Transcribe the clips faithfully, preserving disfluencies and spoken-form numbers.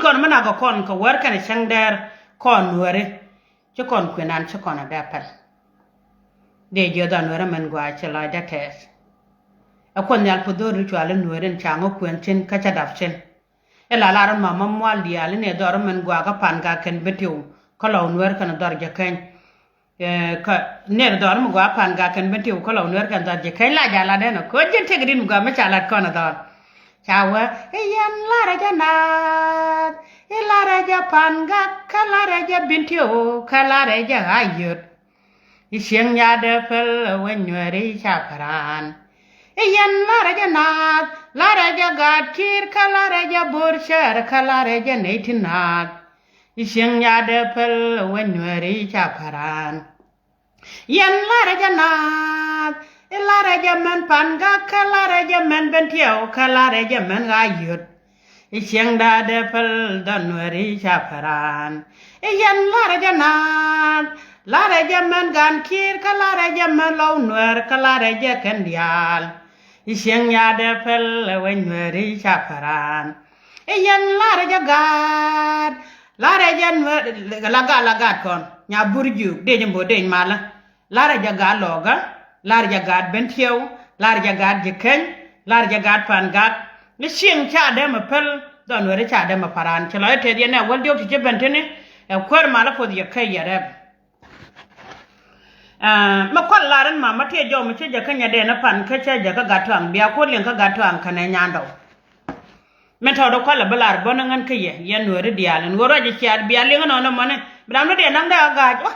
Kɔn mi nak kɛ kɔn kɛ wär kɛnɛ cäŋ dɛɛr kɔn nuääri. Ci kɔn kuinan ci kɔn a dee pɛl. Dee jiɛ dhɔn nuääri mɛn gua̱a̱ ci lɔcdä tɛɛth. Ɛ Kuoth Nhial puth dho̱r ri cual i̱ nuääri in ca ŋä kuën cin kä ca dap cin. Ila lar ma ma mual diaal i̱ nɛ dhɔr mɛn gua̱a̱ kä Pangak kɛn Bentiu kä Lɔw Nuäär kɛn dhɔr jɛ keny. Ɛ, kä nɛr dhɔr mi gɔaa Pangak kɛn Bentiu kä Lɔw Nuäär kɛn dhɔr jɛ keny la jɛ lat ɛn ɔ ko̱ ji̱n tëk rin mi gɔaa mi ca lat kɔn ɛ dhɔr. Ca wee i̱ yɛn larɛ jɛ naath, i̱ larɛ jɛ Pangak, kä larɛ jɛ Bentiu, kä larɛ jɛ Ayod. I̱ cieŋ yadɛ päl ɛ wec Nuääri ca pa̱ran. I̱ yɛn larɛ jɛ naath, larɛ jɛ gaat ki̱i̱r, kä larɛ jɛ bo̱r cär, kä larɛ jɛ nɛy ti naath. I̱ cieŋ yadɛ päl ɛ wec Nuääri ca pa̱ran. Yɛn larɛ jɛ naath, i̱ larɛ jɛ mɛn Pangak, kä larɛ jɛ mɛn Bentiu, kä larɛ jɛ mɛn Ayod. I̱ cieŋ da̱a̱dɛ päl dhɔn Nuääri ca pa̱ran. I̱ yɛn larɛ jɛ naath, larɛ jɛ mɛn gan ki̱i̱r, kä larɛ jɛ mɛn Lɔw Nuäär, kä larɛ jɛ kɛn diaal. I̱ cieŋ yadɛ päl ɛ wec Nuääri ca pa̱ran. I̱ yɛn larɛ jɛ gaat, larɛ jɛ Nuäär, la gaat, la gaat kɔn. Nya bur jiök, dec in bo̱o̱ dec malä. Larɛ jɛ gaat Lɔkä, larɛ jɛ gaat Bentiu, larɛ jɛ gaat Jikeny, larɛ jɛ gaat Pangak. Ni cieŋ ca dee mɛ päl, dhɔn Nuääri ca dee mɛ pa̱ran. Ci lɔc tɛth yɛn ɛ wäl diɔ̱k ci ci ben tini, ɛ kuäär malä puɔth yɛ kä yɛ rɛp. Ɛ, mɛ kual lar in ma, ma tiɛ jɔw mi ci jɛ kä nyɛ dee ni pan, kä cɛ jɛ kä gat tuaŋ, bia kuɔt liŋ kä gat tuaŋ kɛnɛ nyandɔw. Min tɔ̱ dee kualɛ bi lar bä ni ŋän kä yɛ, yɛn Nuääri diaal in ɣöö ruac ɛ ciaat bia liŋ inɔnɔ mɔni. Bi ram ni dee naŋ dee a ga̱a̱c. Wa,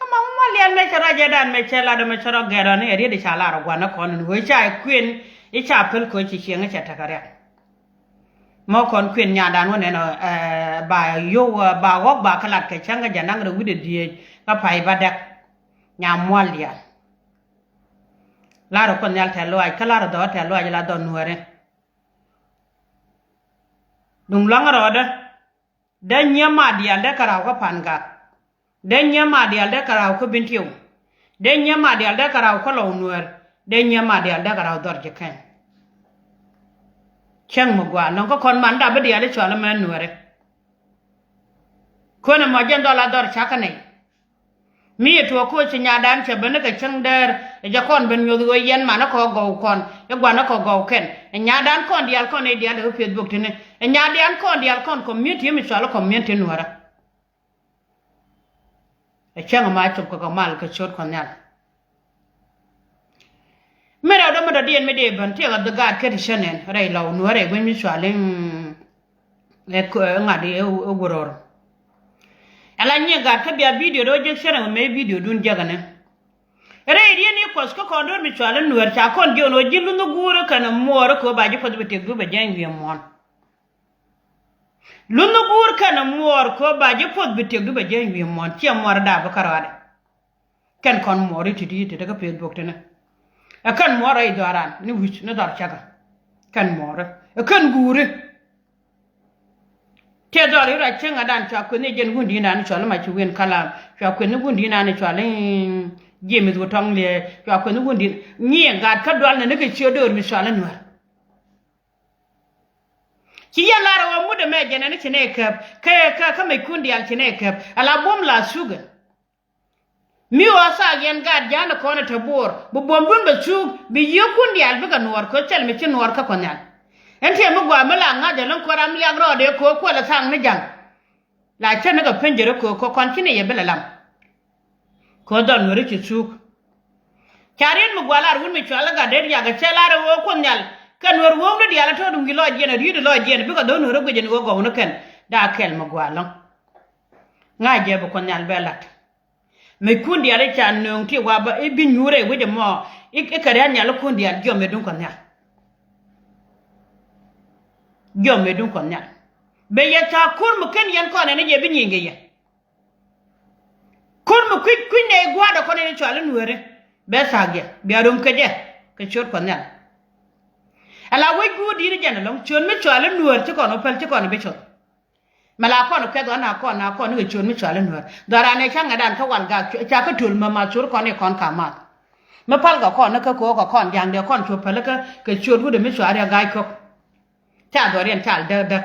ama mɔ mɔ liɛl mɛ cɛ ruac ɛ dan mɛ cɛ lat ɛmɛ cɛ rɔ gɛɛr ɔni ɛ riet i̱ ca lar ɛ gua̱n ɛ kɔn in ɣöö ca ɛ kuën i̱ ca päl köö ci cieŋ i̱ cɛ tekɛ riɛk. Mɔ kɔn kuën nyadan wä nɛn ɔ, ɛ, ba yio̱w, ɛ, ba ɣɔ̱k ba kä lat kɛ cäŋ kä jɛ naŋ rɛ wi̱cdɛ dhieec kä pay ba dɛk. Nya mual diaal. Lar ɛ Kuoth Nhial tɛ̈th lɔaac kä lar ɛ dhɔɔk tɛ̈th lɔaac la dhɔɔk Nuääri. Duŋ luaŋ rɔɔdä. Dee nyiee ma diaal dee kɛ raw kä Pangak. Dee nyiee ma diaal dee kɛ raw kä Bentiu. Dee nyiee ma diaal dee kɛ raw kä Lɔw Nuäär. Dee nyiee ma diaal dee kɛ raw dhɔr Jikeny. Cäŋ mi gua̱a̱ lɔ̱ŋ kä kɔn man dap bi diaal i̱ cɔal imɛ Nuääri. Kuenɛ mɔ jɛn dhɔl a dhɔr cakä nɛy. Mi yɛ tuɔɔk koc ci nyadan cɛ ben ni kɛ cäŋ dɛɛr, ɛ jɛ kɔn ben nyoth ɣöö yɛn man ni kɔ gɔw kɔn, ɛ guan ni kɔ gɔw kɛn. Ɛ nyadan kɔn diaal kɔn ɛ diaal ɛ ɣöö pieth bok tini. Ɛ nyadan kɔn diaal kɔn community mi cɔal i̱ community Nuäärä. Ɛ cäŋ ma cop kɛ kɛ mal kɛ ciöt Kuɔth Nhial. Mi rɛw dɔ̱ mi dɔ̱diɛn mi dee ben tiɛɛk a dhi gaat kä ti cä nɛn rɛy Lɔw Nuäär rɛy gueny mi cɔal i̱, mm, ɛ ŋa̱t i̱ ɛ Wuror. Ɛ la nyiɛ gaat kä bia video dɔ̱ jek cä nɛn mëë video dun jek ɛnɛ. Rɛy riet ni Kuɔth kä kɔn do̱r mi cɔal i̱ Nuäär ca kɔn jiön ɣöö ji̱ lunh i̱ guur i̱ kɛn i̱ muɔɔr i̱ köö ba ji̱ puɔth bi tiɛk dup ɛ jiɛny wi̱i̱ muɔ̱ɔ̱n. Lunh i̱ guur kɛn i̱ muɔɔr köö ba ji̱ puɔth bi tiɛk dup ɛ jiɛny wi̱i̱ muɔ̱ɔ̱n ciɛ muɔɔr i̱ daap i̱ kärɔaadɛ. Kɛn kɔn muɔɔri ti̱ti̱ ti̱ti̱ kä Facebook tini. Ɛ kɛn muɔɔri rɛy dhɔran ni wi̱c ni dhɔr cäkä. Kɛn muɔɔri ɛ kɛn guuri. Tiɛ dhɔr i̱ ruac cieŋädan cua kueth ni jɛn wundi̱i̱nan cɔal i̱ Mac ci Win Kalam, cua kueth ni wundi̱i̱nan cɔal i̱ James Wutɔŋ Liee, cua kueth ni wundi̱i̱n nyiɛ gat kä dual ni ni kɛ ciö döör mi cɔal i̱ Nuäär. Ci yɛn lar ɛ wä mut ɛmɛ jɛn ɛn ci nɛ kɛp kä kä kä mɛckun diaal ci nɛ kɛp ala buɔ̱m la thuk ɛ. Mi ɣɔɔ thaak yɛn gaat ja̱a̱n ɛ kɔn ɛ te bo̱o̱r bi buɔ̱mdun bɛ thuk bi yieekun diaal bikɛ nuɔɔr kɛ thil mi ci nuɔɔr kä Kuɔth Nhial. Ɛn tiɛm mi gua̱a̱ mi la ŋa̱c ɛlɔ̱ŋ kuäär ram liak rɔɔdɛ kɛ ɣöö kuɛl ɛ thaak ni ja̱ŋ. La cä ni kɛ peny jɛ rɔ kɛ ɣöö kɔn ci ni yɛ bi lɛ lam. Kɛ ɣöö dhɔl nuääri ci thuk. Ca riet mi gua̱a̱ lar wut mi cɔal i̱ gat det yak ɛ cɛ lar ɛ ɣöö Kuoth Nhial kɛ nuäär wääwni diaal ɛ tɔ̱ duŋ ji̱ lɔɔc jiɛn ɛ ri̱i̱t ɛ lɔɔc jiɛn bikɛ dho̱r nuääri guic ɛn ɣöö gɔw ni kɛn da̱a̱ kɛl mi gua̱a̱ lɔ̱ŋ. Ŋa̱c jɛ bi Kuoth Nhial bɛ la̱t. Mɛckun diaal i̱ ca nööŋ ti wa bä i̱ bi nyuur ɛ wec ɛmɔ i̱ kɛ ria̱a̱n nhial i̱ kun diaal jiɔam ɛ duŋ Kuɔth Nhial. Jiɔam ɛ duŋ Kuɔth Nhial. Bɛ yɛ tha̱a̱ kur mi ken yɛn kɔn ɛn i̱ jɛ bi nyieny kɛ yɛ. Kur mi kui̱c kui̱c nɛy gua̱a̱r dee kɔn in cɔal i̱ nueeri bɛ tha̱a̱k jɛ bia rom kɛ jɛ kɛ ciöt Kuɔth Nhial. Ala wec guur di̱i̱t i̱ jɛn ɛlɔ̱ŋ ciöt mi cɔal i̱ nueer ci kɔn wä päl ci kɔn i̱ bi cɔth. Mɛ la kɔn kuɛth ɣän a kɔn a kɔn ni kɛ ciöt mi cɔal i̱ nueer dhɔran ɛ ca ŋɛ̈tdan kä wal gak ca kä töl mɛ ma thor kɔn i̱ kɔn ka math. Mi pal kɛ kɔn ni kä ko̱o̱k kɛ kɔn ja̱ŋ dee kɔn cu päl kä kɛ ciöt wut ɛ mi cɔal i̱ a ga̱a̱c kök. Ca dhɔriɛn cal däk däk.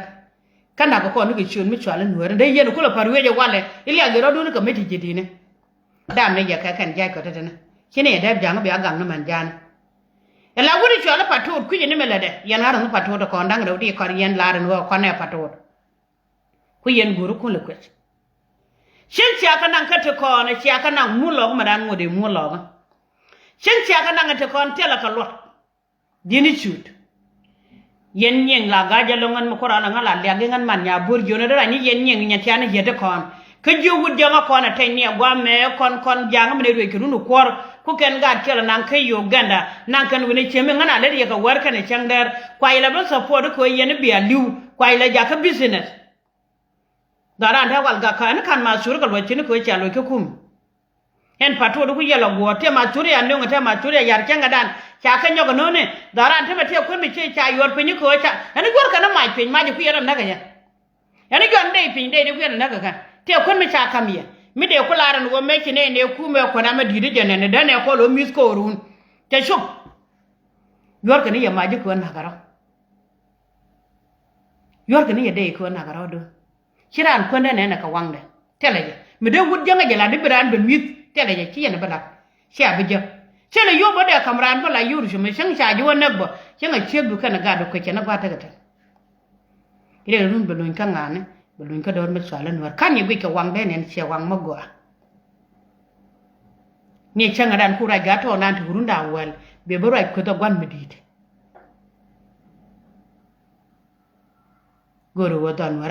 Kä nak kɛ kɔn ni kɛ ciöt mi cual in Nuäär in dee yɛn kulɛ pa̱r wi̱i̱ jɛ walɛ i̱ liak yɛ rɔ̱dun kɛ mi ti ji̱ di̱n. Dam ni jɛ kɛ kɛn ja̱a̱c kɔ tetdä ni ci ni yɛ dee ja̱a̱ŋ bia gaŋ ni mɛn ja̱a̱n. Ɛ la wut i̱ cual i̱ pa̱t to̱o̱t kui̱c ni mi lätdɛ yɛn ɣa̱r in pa̱t to̱o̱t kɔn da̱ŋ rɛw ti kɔn yɛn lar in ɣöö kɔn ɛ pa̱t to̱o̱t. Ku yɛn go̱o̱r kun lɛ kueth. Cieŋ cia kɛ naŋ kä ti kɔn cia kɛ naŋ muɔ̱l lɔk mɛ dan ŋot i̱ muɔ̱l lɔk. Cieŋ cia kɛ naŋ ti kɔn thilɛ kɛ luɔt. Di̱n i̱ cut. Yɛn nyiŋ la ga̱a̱c ɛlɔ̱ŋ ɣän mi kuäär ɣän ɛ ŋän la liak i̱ ɣän man nya bo̱r jiön ɛ dee rany i̱ yɛn nyiŋ nyɛ tian i̱ yiet i̱ kɔn. Kä jiök wut jiäŋä kɔn ɛ tɛny ni ɛ gua̱a̱m mɛ kɔn kɔn ja̱a̱ŋ mi nɛ ruëc kɛ run i̱ kuɔr ku kɛn gaat kiɛl ɛ naŋ kä Uganda naŋ kɛn wi̱n i̱ ciemi ŋän a lät yɛ kɛ wäär kɛn i̱ cäŋ dɛr. Kuay lɛ bä support i̱ kɛ ɣöö yɛn i̱ bia li̱w kuay lɛ jakä business. Dhɔran te wal gak kä ɛn ka̱n ma thur kɛ luɔc cin kɛ ɣöö cia luɔc kä kum. Ɛn pa̱t tuɔɔk di ku yɛl ɔ guɔ̱ɔ̱r tëë ma thur ya nöŋ tëë ma thur ya yar cäŋ kɛ dan ca kä nyɔk ɛ no̱o̱ni. Dhɔran te mɛ tëë kuën mi ci ca yuɔr piny kɛ ɣöö ca ɛn juɔr kɛn ɛ mac piny mac ɛ kui̱ ɛn ɛ näk ɛ yɛ. Ɛn juɔr dee piny dee di kui̱ ɛn ɛ näk ɛ kɛn tëë kuën mi ca ka̱m yɛ mi dee ku lar ɛn ɣöö mɛ ci nɛy nɛy kumɛ kuɛn amɛ di̱i̱t ɛ jɛ nɛn ɛ dän ɛ kɔl ɣöö mi̱th ko̱o̱run. Cɛ cop. Yuɔr kɛn i̱ yɛ mac ji̱ kɛ ɣöö näk ɛ rɔ. Yuɔrkɛ ni yɛ dee i̱ kɛ ɣän nakä rɔɔdu. Ci raan kuändɛ nɛnɛ kɛ waŋdɛ. Thilɛ jɛ mi dee wut jäŋä jɛ la di bi raan ben wi̱i̱th. Thilɛ jɛ ci yɛn bi lat. Cia bi jäk. Thilɛ yop bä dee ka̱m raan bä la yur cu mi cäŋ ca ji̱ wä näk bä cäŋ a ciek du kɛn a gat du kɛ cɛ ni gua̱a̱th tekɛ tɛn. Ci dee run bɛ luny kä ŋa̱a̱ni bɛ luny kä dɔ̱r mi cual in wär ka̱n yɛ guic kɛ waŋdɛ nɛn ciɛ waŋ mä gɔaa. Ni cäŋ a dan ku ruac gat tɔɔnan ti wurun da̱a̱ wäl bɛ bä ruac kueth a gua̱n mi di̱i̱t. Go̱o̱ri wä dhɔn wä